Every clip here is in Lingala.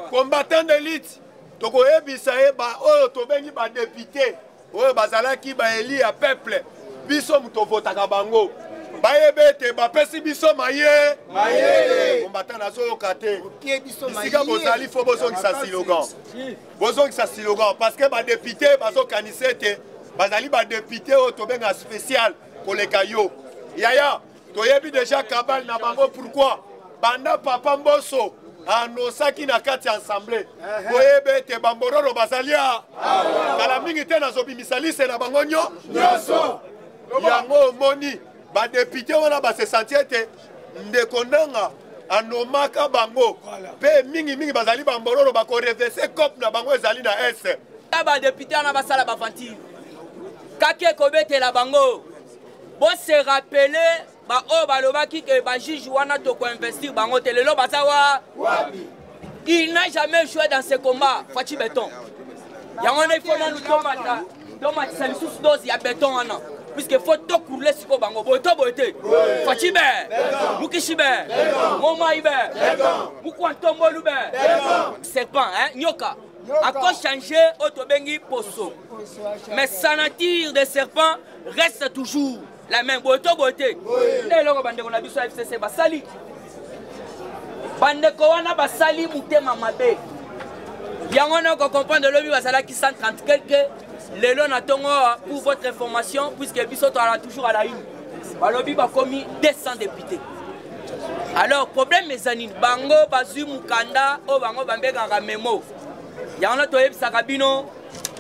Combattant d'élite, tokoyebisa ye ba oyo tobengi ba député oyo bazalaki ba élu ya peuple, biso moto votaka bango bayeba ete bapesi biso maye mayele. Combattant, nazoyoka te bisika bozali, fo bozongisa slogan, bozongisa slogan, parce que badepute bazokanisa ete bazali badepute oyo tobenga spécial koleka yo yaya. Toyebi deja kabale na bango. Pourquoi? Banda papa Mboso anosaki na kati ya assemblée, boyeba ete bambororo bazali a kala mingi te. Nazobimisa liste na bango nyonso. Yango omoni badepute wana basesanti ete ndeko nanga anomaka bango mpe mingimingi bazali bambororo, bakorevese cope na bango ezali na este. Badepute wana basala baventure kaka ekobetela bango. Bose rappeler baoyo balobaki ke bajuge wana tokoinvestir bango te, lelo baza wa wapi? Il n'a jamais joué dans ce combat. Fatshi Béton, yango wana il faut nanu tomata, tomatisa lisusu dose ya béton wana, puisque faut tokurle sikoyo bango boye to boye te. Fatshi be mukishi be momai be mukwantombolu be serpent, hein, nyoka akochange oyo tobengi poso, mais sa nature de serpent reste toujours la même. Boye to boye te? Nde eloko bandeko na biso ya FCC basali, bandeko wana basali motema mabe. Yango wana okocomprendre elobi bazalaki 130 quelque lelo na ntongo. Pour votre information, puisque biso toala toujours à la une, balobi bakomi 200 députés. Alors problème eza nini? Bango bazwi mokanda oyo bango bambengaka memo. Yango wana toyebisaka bino,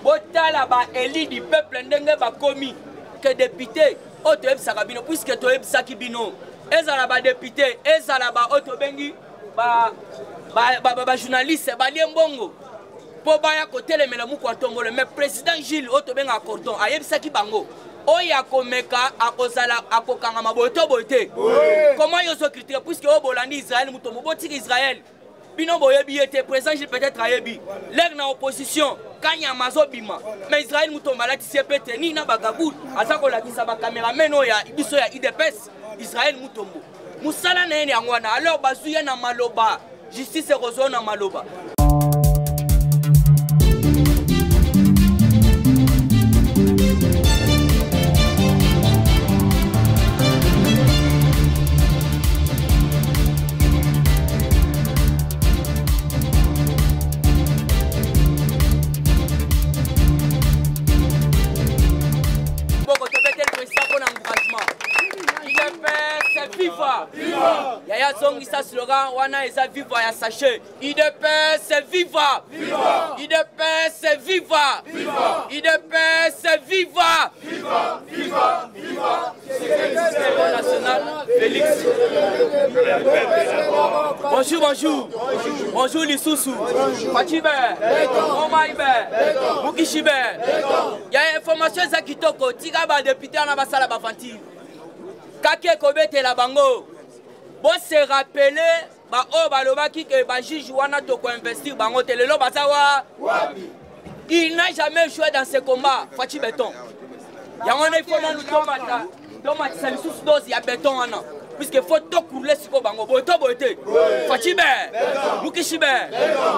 botala baeli du peuple ndenge bakomi ke député oyo toyebisaka bino, puisque toyebisaki bino, ezala badepute, ezala baoyo tobengi bajournaliste, balie mbongo mpo baya kotelemela Mukwa Ntombolo. Mais président Gilles oyo tobengaka cordon ayebisaki bango oyo akomeka akozala akokangama. Boye to boye te? Comment yo ozocritiquer, puisque oyo bolandi Israel Mutombo? Botika Israel, bino boyebi ye te. Président Gilles peut-être ayebi lere na opposition kanyama azobima, mais Israel Mutombo alatisi ye mpe teni na bagagul, aza kolakisa bacameraman oyo ya biso ya UDPS. Israel Mutombo, mosala na ye yango wana. Alors bazwi ye na maloba, justice ekozwa na maloba. Viva yaya, zongisa slogan wana, eza viva ya sachet. UDPS viva, UDPS viva, UDPS viva. National Félix. Bonjour, bonjour. Bonjour lisusu. Fatshi be. Momai be. Mukishi be. Ya information eza kitoko, tika ba député wana basala ba aventure. Kaka ekobetela bango. Bose rappeler baoyo balobaki ke bajuge wana tokoinvestir bango te, lelo baza wa wapi? Il n'a jamais joué dans ce combat. Fatshi Béton, yango wana il faut nanu tomata, tomatisa lisusu dose ya béton wana, puisque faut tokurle sikoyo bango boye to boye te? Fatshi be mukishi be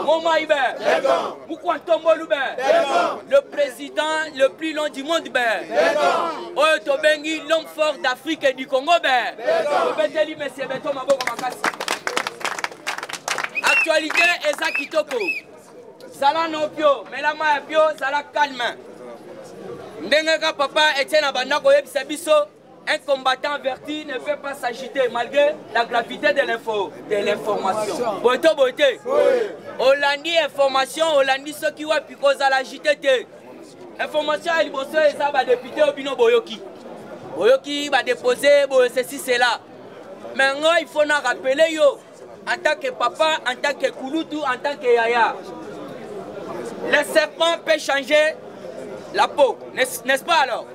momai be mukwantombolu be le président le plus long du monde be oyo tobengi l'homme fort d'Afrique et du Congo be. Tobeteli monsieur Beton maboko makasi. Actualité eza kitoko. Zala no pio, mela mai ya pio, zala calme. Ndenge ka papa Etienne abanda koyebisa biso, un combattant averti ne peut pas s'agiter malgré la gravité de l'info, de l'information. Boye to boye te? Olandi information, olandi soki wapi, kozala agité te. Information ya liboso eza badepute oyo bino boyoki, boyoki badepose boye, ceci cela. Mais ngai il faut na rappeler yo en tant que papa, en tant que kulutu, en tant que yaya. Le serpent peut changer la peau, n'est-ce pas? Alors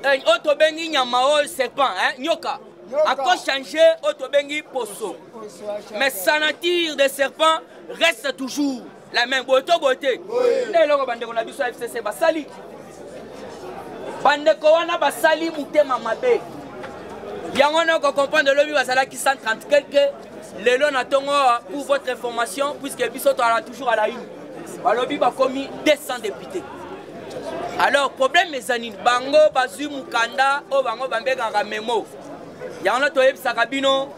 oyo tobengi nyama oyo serpent, hein, nyoka akochange oyo tobengi poso, mais sa nature de serpent reste toujours la même. Boye to boye te? Nde eloko bandeko na biso ya FCC basali, bandeko wana basali motema mabe. Yango wana okocomprendre elobi bazalaki 130 quelque. Lelo na tongo pour votre information, puisque biso toala toujours à la une. Balobi bakomi 200 députés. Alors problème eza nini? Bango bazwi mukanda oyo bango bambengaka memo. Yango na toyebisaka bino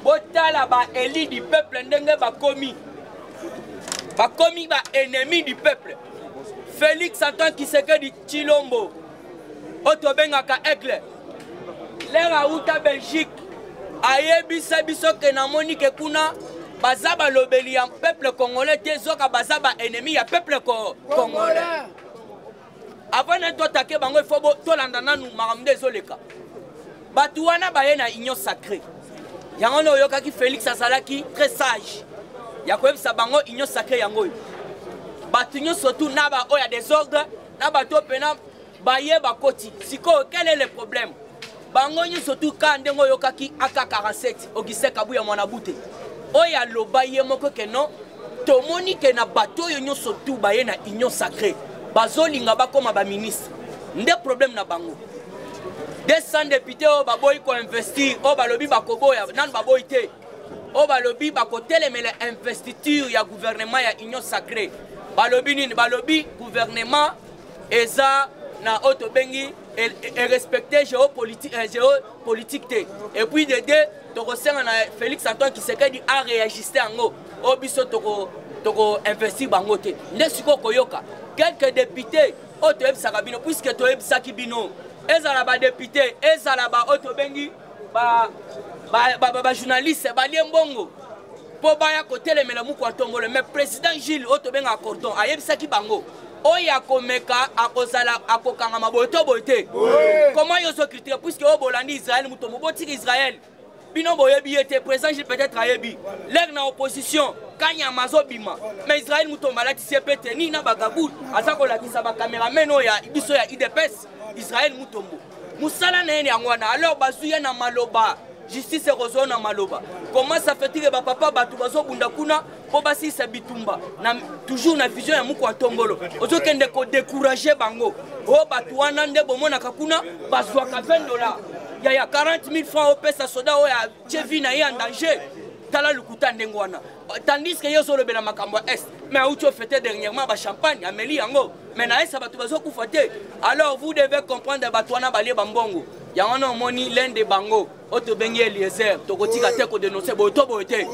botala ba élus du peuple ndenge bakomi. Bakomi ba ennemis du peuple. Félix Antoine Tshisekedi Tshilombo oyo tobengaka aigle lere auta Belgique ayebisa biso ke namoni ke kuna baza balobeli ya peuple congolais te, zoka baza ba ennemi ya peuple congolais. Avant na toatake bango, il faut tolanda nanu makambo nde ezoleka. Bato wana baye na union sacrée. Yango nde oyokaki Félix azalaki très sage ya koyebisa bango union sacrée yango oyo bato nyonso tu na baoyo ya désordre na bato oyo mpena baye bakoti. Sikoyo quel est le problème? Bango nyonso tu ka ndenge oyokaki AK47 Augustin Kabuya mwana bute oyo aloba ye moko ke non, tomoni ke na bato oyo nyonso tu baye na union sacrée bazolinga bakoma baministre. Nde problème na bango 200 députés oyo baboyi koinvestir, oyo balobi bakoboya nanu baboyi te, oyo balobi bakotelemela investiture ya gouvernement ya union sacrée. Balobi nini? Balobi gouvernement eza na oyo tobengi erespecte géopolitique te. Et puis de deux, tokosenga na Félix Antoine Tshisekedi aréajuste yango oyo biso tokoinvestir bango te. Nde sikoyo koyoka quelques députés oyo toyebisaka bino, puisque toyebisaki bino ezala badéputé, ezala baoyo tobengi bajournaliste balie mbongo mpo baya kotelemela muku ya tombolo. Mais président Gilles oyo tobengaka cordon ayebisaki bango oyo akomeka akozala akokangama boye to boye te. Comment yo ozocritiquer puisque oyo bolandi Israel Mutombo? Botika Israel, bino boyebi ye te. Président Gilles peut-être ayebi l'heure na opposition kanyama azobima, mais Israel Mutombo alatisi ye mpe teni na bagaboule, aza kolakisa bacameraman oyo ya biso ya UDPS. Israel Mutombo mosala na ye yango wana. Alors bazwi ye na maloba, justice ekozwa na maloba. Comment ça fait que bapapa bato bazobunda kuna mpo basilisa bitumba na, toujours na vision ya moko ya tombolo, ozokende kodécourage bango? Oyo bato wana nde bomonaka kuna bazwaka 20 $, yaya, 40 000 francs opesa soda oyo atie vie na ye en danger. Tala lukuta ndenge wana, tandis que ye ozolobela makambo ya Est, mais auti ofêter dernièrement bachampagne, ameli yango, mais na Est bato bazokufa te. Alors vous devez comprendre, bato wana balie bambongo. Yango wana omoni l'un de bango oyo tobengi Eliezer, tokotika te kodénoncer boye to boye te,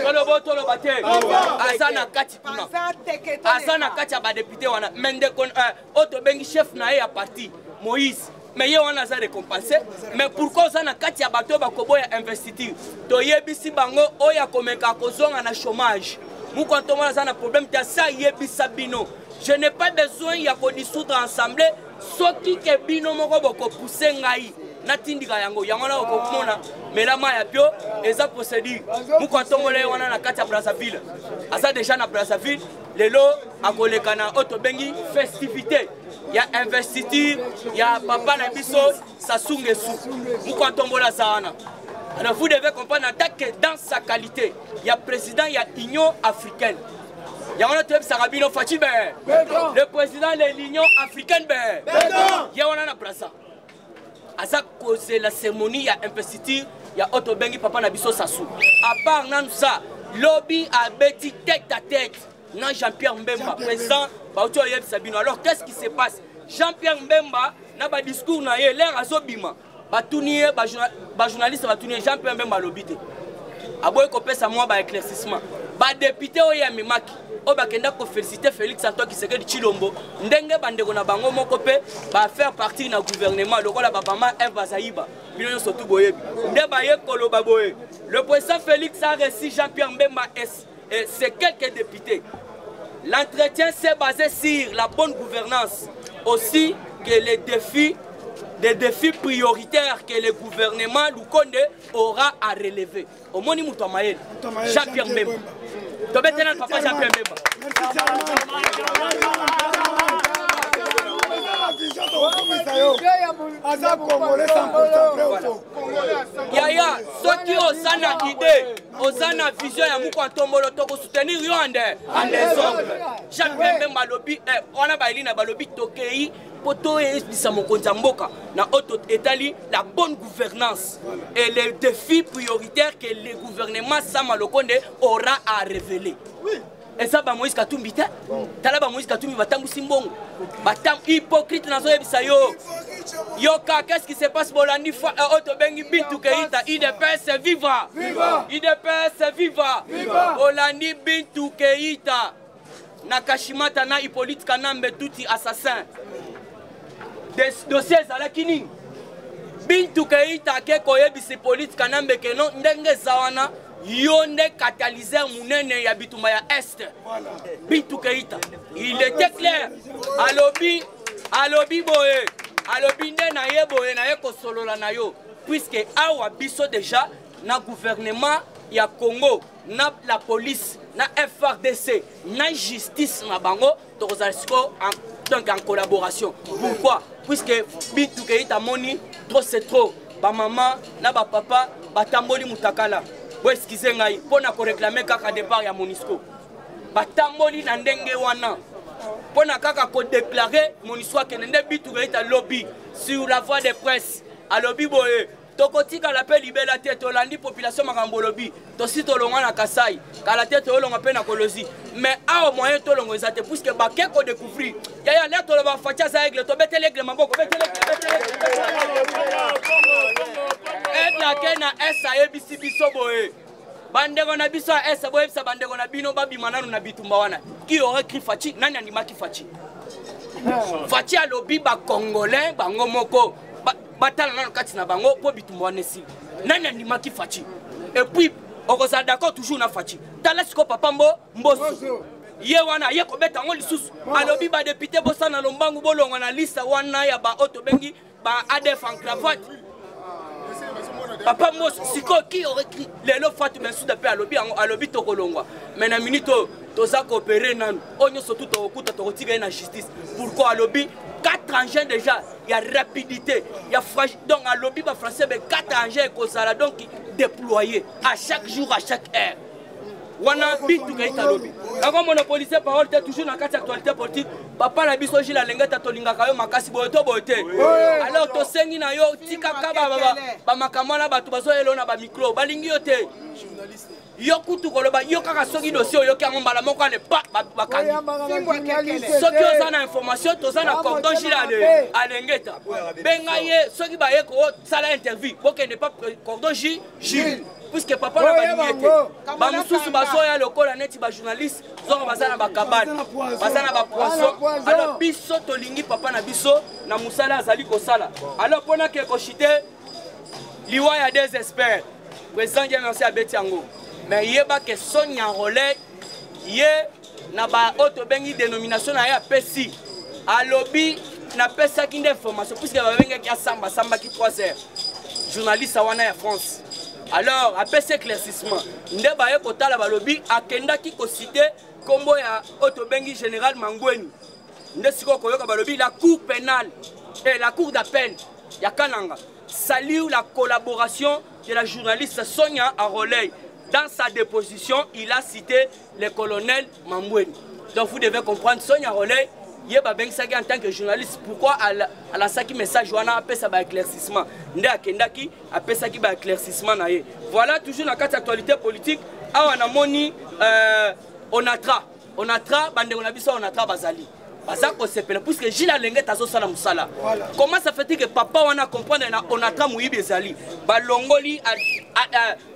toloba toloba te, aza na kati kuna, aza na kati ya badéputé wana. Mais ndeko oyo tobengi chef na ye ya parti Moïse, mais ye wana aza récompensé. Mais pourquoi oza na kati ya bato oyo bakoboya investiture? Toyebisi bango oyo akomeka kozonga na chômage. Mukontomona aza na problème te, asa ayebisa bino: je n'ai pas besoin ya kodissoudre assemblée soki ke bino moko bokopuse ngai natindika yango. Yango wana okomona melama ya bio eza procédure. Mukontombola ye wana na kati ya Brazzaville, aza déjà na Brazzaville. Lelo akoleka na oyo tobengi festivité ya investiture ya papa na biso Sassou Nguesso. Mukontombola aza wana. Alors vous devez comprendre, en tant que dans sa qualité ya président ya Union africaine, yango wana toyebisaka bino Fatshi be le président de l'Union africaine be ye wana na Braza aza kozela cérémonie ya investiture ya oyo tobengi papa na biso Sassou. À part nanu sa lobi abeti tête à tête na Jean-Pierre Mbemba, président bauti oyebisa bino. Alors qu'est-ce qui se passe? Jean-Pierre Mbemba na badiscours na ye, l'heure azobima, batuni ye, bajournaliste batuni ye, Jean-Pierre Mbemba alobi te, aboyi kopesa mwa baéclaircissement. Badéputé oyo amemaki oyo bakenda koféliciter Félix Antoine Tshisekedi Tshilombo ndenge bandeko na bango moko mpe bafaire partir na gouvernement lokola babama Eve Bazaiba, bino nyonso tu boyebi nde baye koloba boye: le président Félix a reçu Jean-Pierre Mbemba et ses quelques députés. L'entretien s'est basé sur la bonne gouvernance aussi que les défis des défis prioritaires que le gouvernement Lukonde aura à relever. Omoni moto ya mayele Jean-Pierre Mbemba, tobetela papa Jean-Pierre Mbemba. Aza congolais 100%, vrai ou faux? Yaya, soki oza na idée Oza na vision ya mukwa ntombolo, tokosoutenir yo ande en désordre. Jacques Mbemba alobi eh, wana baelina balobi tokei mpo toyebisa mokonzi ya mboka na oyo etali la bonne gouvernance et les défis prioritaires que le gouvernement Sama Lokonde aura à révéler. Oui. Eza ba Moïse Katumbi te. Tala ba Moïse Katumbi batambwisi mbongo. Batam hypocrite nazoyebisa yo. Yoka, qu'est-ce qui se passe Bolandi fa euh, oyo tobengi Bintu Keita UDPS viva. Viva. UDPS viva. Viva. Bolandi Bintu Keita na Kashimata na Hippolyte Kanambe tuti assassin. Dossier ezalaki nini? Bintu Keita ake koyebisa Hippolyte Kanambe ke non ndenge eza wana yo nde catalyseur munene ya bitumba ya Est. Bintu Keita, il était clair, alobi alobi boye, alobi nde na ye boye na ye kosolola na yo, puisque awa biso déjà na gouvernement ya Congo na la police na FRDC na justice na bango tokozala sikoyo donc en collaboration. Pourquoi? Puisque Bintu Keita moni trop c'est trop, bamama na bapapa batamboli mutakala, bo excuse ngai mpo na koreklame kaka départ ya MONUSCO, batamboli na ndenge wana mpo na kaka kodeklare MONUSCO akende. Nde Bintu Keita lobi sur la voie de presse alobi boye, tokotikala mpe libela te, tolandi population makambo olobi, tosi tolongwa na Kasai kala te, toyolonga mpe na Kolozi, mais awa moyen tolongo eza te, puisque bake kodécouvrir yaya nde toloba Fatshi aza aigle, tobeteli aigle maboko, beteli aigle ake na s ayebisi biso boye, bandeko na biso ya s boyebisa bandeko na bino babima nanu na bitumba wana. Qui aurait cru Fatshi? Nani andimaki Fatshi? Fatshi alobi bacongolais bango moko batala nano kati na bango mpo bitumba wana esili. Nani andimaki Fatshi? Et puis okozala d'accord toujours na Fatshi. Tala sikoyo papa mbo Mboso ye wana aye kobeta yango lisusu, alobi badepute bosala na lombangu bolongwa na liste wana ya baoyo tobengi ba ADF en cravate. Papa Mboso sikoyo qui aurait cru lelo Fatou Bensouda mpe alobi yango, alobi tokolongwa, mais na minute oyo toza coopérer nanu, oyo nyonso tu tokokuta tokotika ye na justice. Pourquoi? Alobi 4 engins déjà ya rapidité ya donc alobi ba français be 4 engins ekozala donc déployé à chaque jour, à chaque heure wana. Bintu Keita alobi nakomonopolise parole te, toujours na kati ya actualité politique. Papa na biso Gilles Alengeta, tolingaka yo makasi boye to boye te, alors tosengi na yo tikaka bamakambo wana, bato bazoyela na bamicro balingi yo te. Yo kutu koloba yo kaka soki dossier oyoki yango mbala moko ale pa bakangi. Soki oza na information, toza na cordon Gilles Alengeta, benga ye. Soki baye kosala interview, bokende pa cordon Gilles, puisque papa na balingi ete bamosusu bazoya lokola neti bajournaliste zongo baza na bakabane, baza na bapoison. Alors biso tolingi papa na biso na mosala azali kosala. Alors mpona ke koshite liwa ya des experts, président Dieu merci abeti yango, mais yeba ke Sonia Roley ye na ba oyo tobengi dénomination na ye apesi, alobi napesaki nde information puisque babengaki asamba, asambaki 3 heures journaliste wana ya France. Alors apesi éclaircissement nde baye kotala, balobi akendaki kocite nkombo ya oyo tobengi général Mangweni. Nde sikoyo koyoka balobi la cour pénale et la cour d'appel ya Kananga salue la collaboration de la journaliste Sonia Aroley. Dans sa déposition, il a cité le colonel Mambweni. Donc vous devez comprendre, Sonia Aroley, ye babengisaki en tant que journaliste, pourquoi alasaki message wana, apesa baéclaircissement, nde akendaki apesaki baéclaircissement na ye. Voilà, toujours na kati actualité politique, awa namoni Onatra, Onatra, bandeko na biso Onatra bazali baza kosepela puisque Gilles Alengete azosala mosala. Comment ça fait que papa wana comprendre na Onatra moyibi ezali, balongoli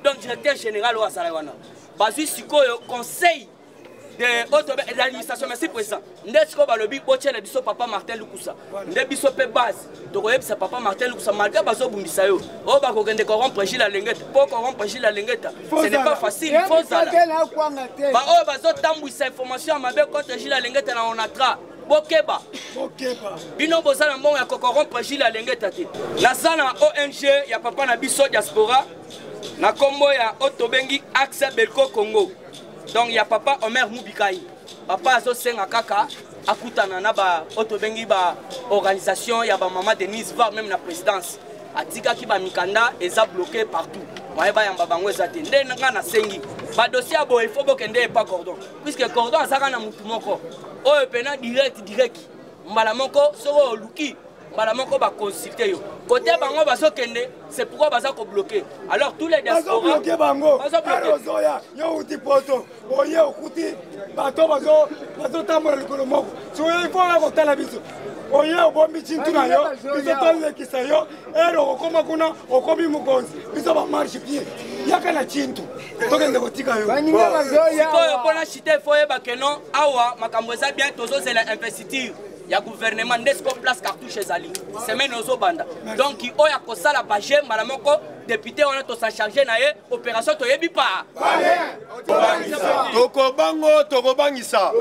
donc directeur général oyo azala wana, bazwi sikoyo conseil de l'administration. Merci président. Nde sikoyo balobi botiela biso papa Martin Lukusa, nde biso mpe base tokoyebisa papa Martin Lukusa, malgré bazobundisa yo oyo bakokende corrompre Gilles Alengete, mpo corrompre Gilles Alengete ce n'est pas facile, il faut zala baoyo bazotambwisa information ya mabe contre Gilles Alengete na Onatra, bokeba, bino boza na mbongo ya kocorrompre Gilles Alengete te. Naza na ONG ya papa na biso diaspora na nkombo ya oyo tobengi Axe Belco Congo, donc ya papa Omer Mubikai. Papa azosenga kaka akutana na ba oyo tobengi ba organisation ya bamama Denise, var même na présidence atikaki bamikanda eza bloqué partout. Moye bayamba bango eza te. Nde nga nasengi badossier ya boye, ifo bokende epa cordon, puisque cordon azaka na mutu moko oyo pena direct direct, mbala moko soki oluki, mbala moko baconsulte yo kote bango bazokende. C'est pourquoi baza kobloke. Alors tous les diaspora bazobloke bango. Ozoya, yo uti poto, oye okuti bato bazotambola likolo moko. Soki ifo oya kotala biso, oye obombi cintu na yo, biso tolekisa yo. Ere okokoma kuna, okomi mokonzi, biso bamarche pied. Yaka na cintu, tokende kotika yo. Sikoyo mpona chite, fo oyeba keno awa makambo eza bien. Tozozela investiture ya gouvernement nde siko place cartouche ezali semaine ozobanda. Donc oyo akosala baje, mbala moko député wana tosa charge na ye opération. Toyebi pa tokobango, tokobangisa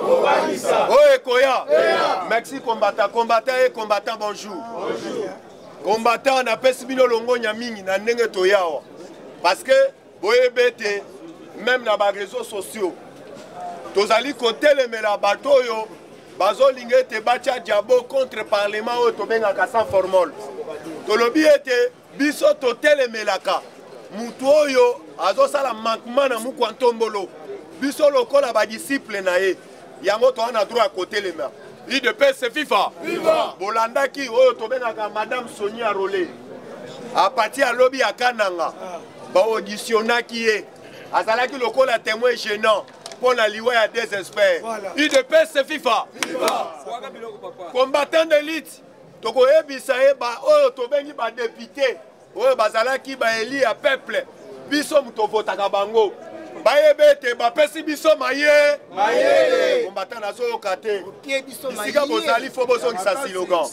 oyo ekoya. Merci combattant, combattant e combattant, bonjour combattant. Napesi bino longonya mingi na ndenge toyawa, parce que boyebi ete même na baréseaux sociaux tozali kotelemela bato oyo bazolinga ete batya diabo contre parlement oyo tobengaka sans formol. Tolobi ete biso totelemelaka mutu oyo azosala manquement na mukwa ntombolo. Biso lokola badisciple na ye, yango toza na droit ya kotelema. UDPS viva! Bolandaki oyo tobengaka madame Sonia Role apati alobi ya Kananga, baauditionaki ye, azalaki lokola témoin gênant mpo na liwa ya des experts. UDPS viva! Combattant d'élite, tokoyebisa ye oyo tobengi badéputé oyo bazalaki baeli ya peuple, biso moto ovotaka bango, bayeba ete bapesi biso maye. Combattant, nazoyoka te bisika bozali. Fo bozongisa slogan,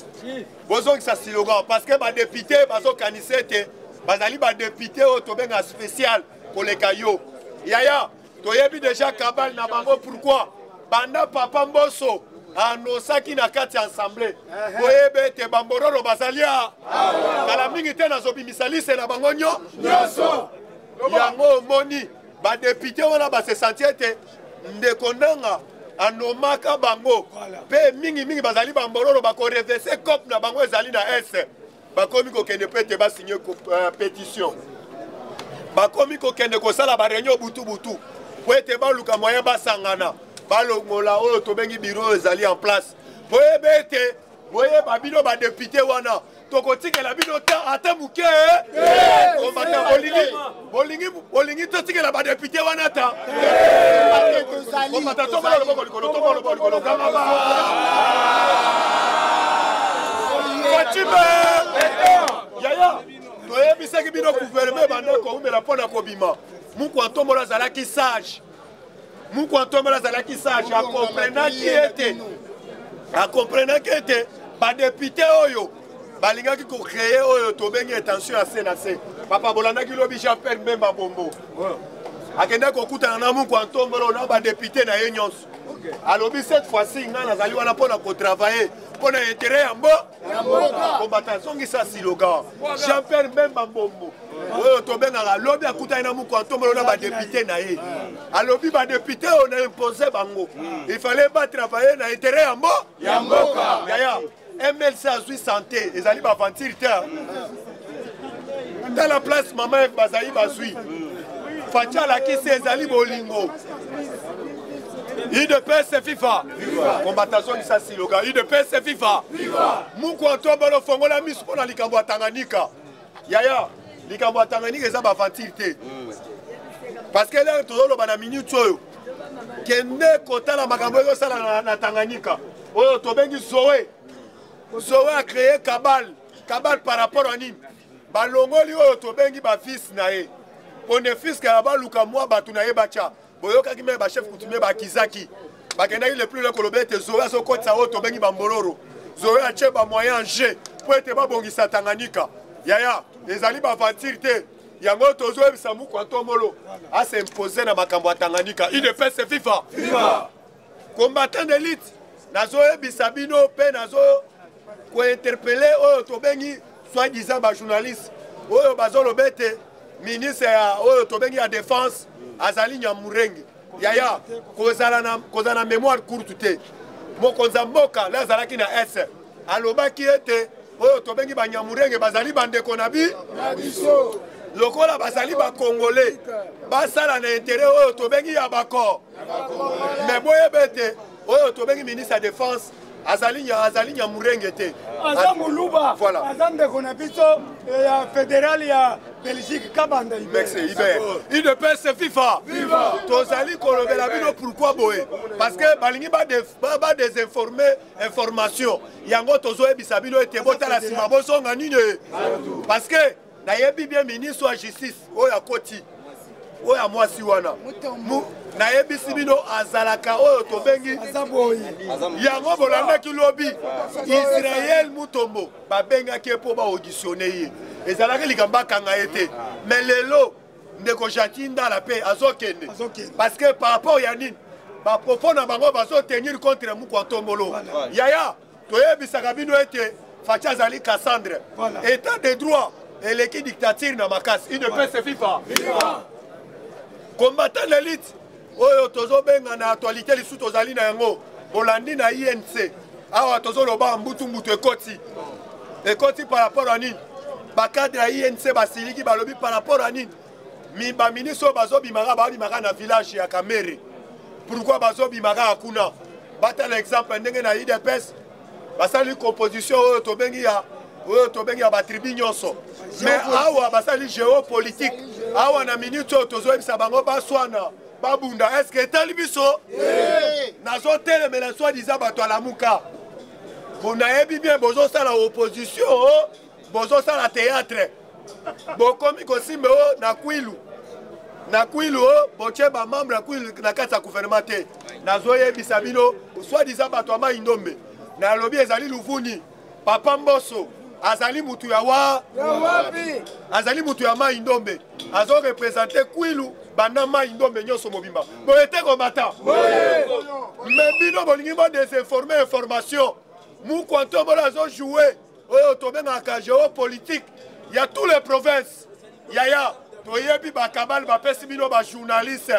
bozongisa slogan, parce que badéputé bazokanisa ete bazali badéputé oyo tobenga spécial koleka yo. Yaya, toyebi déjà cabale na bango. Pourquoi? Banda papa Mboso anosaki na kati ya assemblée, boyeba ete bambororo bazali a kala mingi te. Nazobimisa liste na bango nyonso. Yango omoni badéputé wana base sentir ete ndeko nanga anomaka bango mpe mingimingi bazali bambororo, bakoreverse cope na bango ezali na este. Bakomi kokende mpe ete basigne pétition, bakomi kokende kosala baréunion butu-butu po ete baluka moyen basangana, balongola oyo tobengi bureau oyo ezali en place. Po yeba ete boyeba bino badéputé wana, tokotikela bino ta ata moke. Combattant, bolingi bolingi totikela badéputé wana ta? Combattant, tombola loboko likolo, tombola loboko likolo. Kamaba Fatime yaya, toyebisaki bino gouvernement ebanda koumela mpo na kobima. Mukwa Ntombola azalaki sage, mukwa Ntombola azalaki sage, akomprenaki ete badéputé oyo balingaki kocréer oyo tobengi tension ya se na se. Papa, bolandaki lobi Jean Pierre Mbemba Bombo akendaki kokutana na mukwa Ntombolo na badéputé na ye nyonso. Alobi cette fois-ci ngai nazali wana mpo na kotravailler mpo na intérêt ya mbo. Combattant, azongisa slogan. Jean Pierre Mbemba Mbombo oyo tobengaka lobi akutani na mukwa Ntombolo na badéputé na ye, alobi badéputé oyo na impose bango, il fallait batravailler na intérêt ya mbo. Yaya, MLC azwi santé, ezali baventure te. Tala place mama Eve bazali bazwi. Fatshi alakisi ezali bolingo. UDPS viva! Combattant, azongisa slogan. UDPS viva! Mukwa Ntombolo, fongola miso mpo na likambo ya Tanganyika. Yaya, likambo ya Tanganyika eza baventure te, parce que lere tozoloba na minute oyo, kende kotala makambo ezosala na Tanganyika. Oyo tobengi Zoe, Zoe acréé cabale, cabale par rapport à nini? Balongoli oyo tobengi bafils na ye mpo ne fût-ce que ya baluka mwa bato na ye batya. Boyokaki me bachef coutumier bakizaki, bakendaki le plus loin koloba ete Zoe azokotisa oyo tobengi bamboloro. Zoe atie bamoyen en jeu mpo ete babongisa Tanganyika. Yaya, ezali baventure te. Yango tozoyebisa mukwa Ntombolo as'impose na makambo ya Tanganyika. UDPS viva! Combattant d'élite, nazoyebisa bino mpe nazo kointerpeller oyo tobengi soi-disant bajournaliste oyo bazoloba ete ministre ya oyo tobengi ya défense azali Nyamurenge. Yaya, kozala na, kozala na mémoire courte te. Mokonzi ya mboka le azalaki na s alobaki ete oyo tobengi Banyamurenge bazali bandeko na biso. Lokola bazali bacongolais, basala na intérêt oyo tobengi ya bacor. Mais boyeba ete oyo tobengi ministre ya défense azali azali nyamurenge te, aza moluba. Voilà. Aza ndeko na biso ya fédéral ya Belgique, Kabanda. Merci Iber. UDPS FIFA. Tozali kolobela bino pourquoi boye? Parce que balingi ba désinformer information. Yango tozoyebisa bino ete botala nsima, bozonga nini? Parce que nayebi bien ministre ya justice oyo akoti, oyo ya mwasi wana, nayebisi bino azalaka oyo tobengi yango. Bolandaki lobi Israel Mutombo, babengaki ye mpo baauditionne ye, ezalaki likambo bakanga ye te. Mais lelo ndeko Jati Ndala mpe azokende, parce que par rapport ya nini? Bapropos na bango bazotenir contre Mukwa Ntombolo. Yaya, toyebisaka bino ete Fatshi azali Cassandre. État de droit eleki dictature na makasi. UDPS FIFA, combattant d'élite. Oyo tozobenga na actualité lisusu, tozali na yango, bolandi na UNC awa, tozoloba mbutu mbutu ekoti ekoti par rapport à nini? Bacadre ya UNC basiliki, balobi par rapport à nini baministre oyo bazobimaka, babimaka na village ya Kamerhe? Pourquoi bazobimaka kuna? Batala exemple ndenge na UDPS basali composition oyo tobengi ya batribu nyonso, mais awa basali géopolitique. Awa na minute oyo tozoyebisa bango baswana, babunda, est-ce etali biso? Nazotelemela soi-disant bato alamuka. Nayebi bien bozosala opposition, bozosala théâtre, bokomi kosimba o na Kwilu, na Kwilu o botie bamembre ya Kwilu na kati ya gouvernement te. Nazoyebisa bino, soi-disant bato ya Mai Ndombe, nalobi ezali luvuni. Papa Mboso azali mutu ya wa, azali mutu ya Mai Ndombe, azoreprésente Kwilu banda Mai Ndombe nyonso mobimba. Boye te komata? Mais bino bolingi bodésinforme information. Mukwa Ntombolo azojoue oyo tobengaka géopolitique ya tous les provinces. Yaya, toyebi bakabale bapesi bino bajournaliste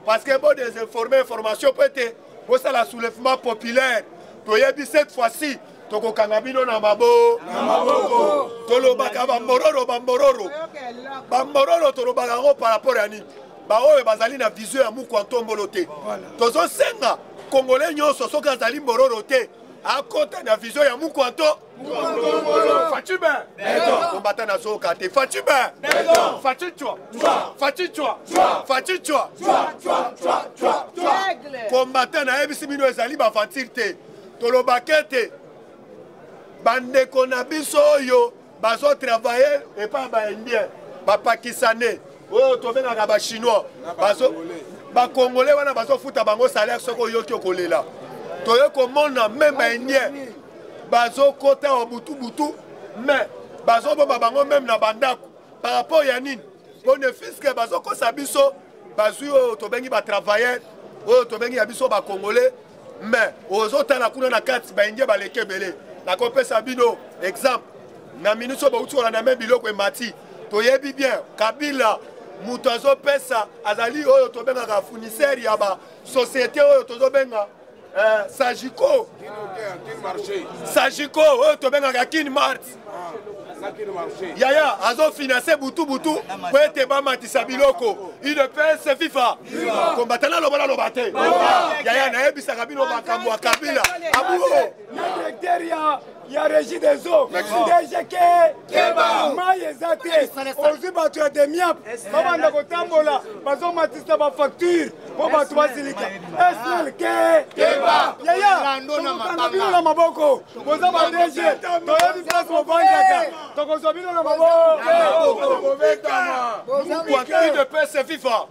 parce que bodésinforme information mpo ete bosala soulèvement populaire. Toyebi, cette fois-ci tokokanga bino na maboko. Tolobaka bambororo, bambororo, bambororo, tolobaka yango par rapport ya nini? Baoyo bazali na vision ya Mukwa Ntombolo te. Tozosenga Congolais nyonso, soki azali mbororo te, akota na vision ya Mukwa Nto. Fatshi be, kombata, nazoyoka te. Fatshi be, Fatshi twa, Fatshi twa, Fatshi twa. Kombata, nayebisi bino ezali baventure te. Tolobaka ete bandeko na biso oyo bazotravaille epai ya baindien, bapakistanais, oyo tobengaka bachinois, bacongolais wana bazofuta bango salaire, soki oyoki okolela. Toye komona même baindien bazokota wa butu-butu, mais bazobomba bango même na bandako. Par rapport ya nini? Po ne fût-ce que bazokosa biso, bazwi oyo tobengi batravailleur, oyo tobengi ya biso bacongolais, mais ozotala kuna na kati baindien baleki ebele. Nakopesa bino exemple na minute oyo bauti kolanda, mais biloko emati. Toyebi bien Kabila moto azopesa, azali oyo tobengaka fournisseur ya basociété oyo tozobenga Sagicor, Sagicor oyo tobengaka Kin Mart. Yaya, azofinanse butu butu po ete bamatisa biloko. UDPS FIFA, kombata, naloba, naloba te. Yaya, nayebisaka bino makambo ya Kabila abuo. Na directeur ya Régie des eaux, DG, mai eza te. Ozwi bato ya DEMIAP, babanda kotambola, bazomatisa bafacture mpo bato basilika. SNEL ke, yaya, tokokanga bino na maboko. Boza ba DG, toyebi place bovandaka, tokozwa bino na maboko. UDPS FIFA,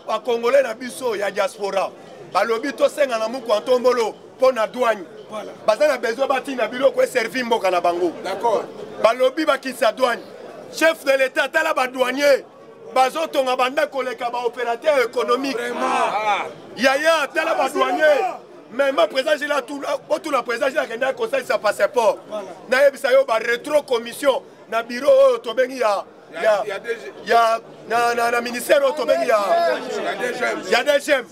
bacongolais na biso ya diaspora balobi tosenga na Mukwa Ntombolo mpo na douane. Baza na besoin batinda biloko eservi mboka na bango. Balobi bakisa douane. Chef de l'État, tala badouanier bazotonga banda koleka baopérateur économique. Yaya, tala badouanier. Même président Gila, otuna président Gila akendaki kosalisa passeport, nayebisa yo barétro commission na bureau oyo tobengi ya na ministère oyo tobengi ya DGM.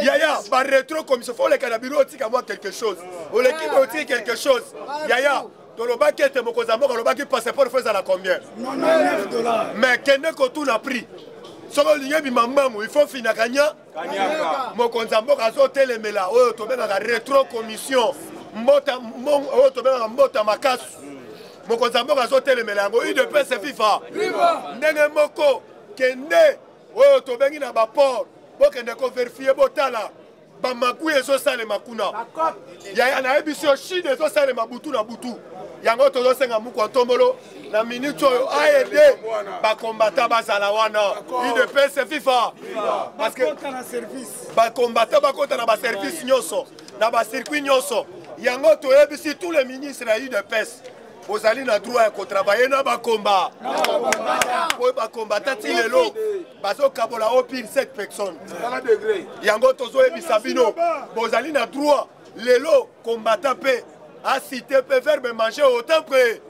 Yaya, barétro commission, faut oleka na bureau, otika mwa quelque chose, oleki boye, otiki quelque chose. Yaya. Tolobaki ete mokonzi ya mboka alobaki passeport fo ezala combien? 99 dollars. Mais kende kotuna prix. Soki olingi ebima mbangu, il faut fina kanya. Mokonzi ya mboka azotelemela oyo tobengaka retro commission, mbota oyo tobengaka mbota makasu. Mokonzi ya mboka azotelemela yango. UDPS FIFA ndenge moko, kende oyo tobengi na baport, bokende koverifie, botala bamakui ezosalema kuna. Yaya, nayebi yo, chine ezosalema butu na butu. Yango tozosenga mukwa ntombolo na minute oyo aide bakombata bazala wana. UDPS FIFA, parce que bakombata bakota na baservice nyonso, na bacircuit nyonso. Yango toyebisi tous les ministres ya UDPS, bozali na droit ya kotravaille na bakomba oyo bakombata. Ti lelo bazokabola o pire 7 personnes. Yango tozoyebisa bino, bozali na droit. Lelo combattant mpe acité mpe verbe manger autant près.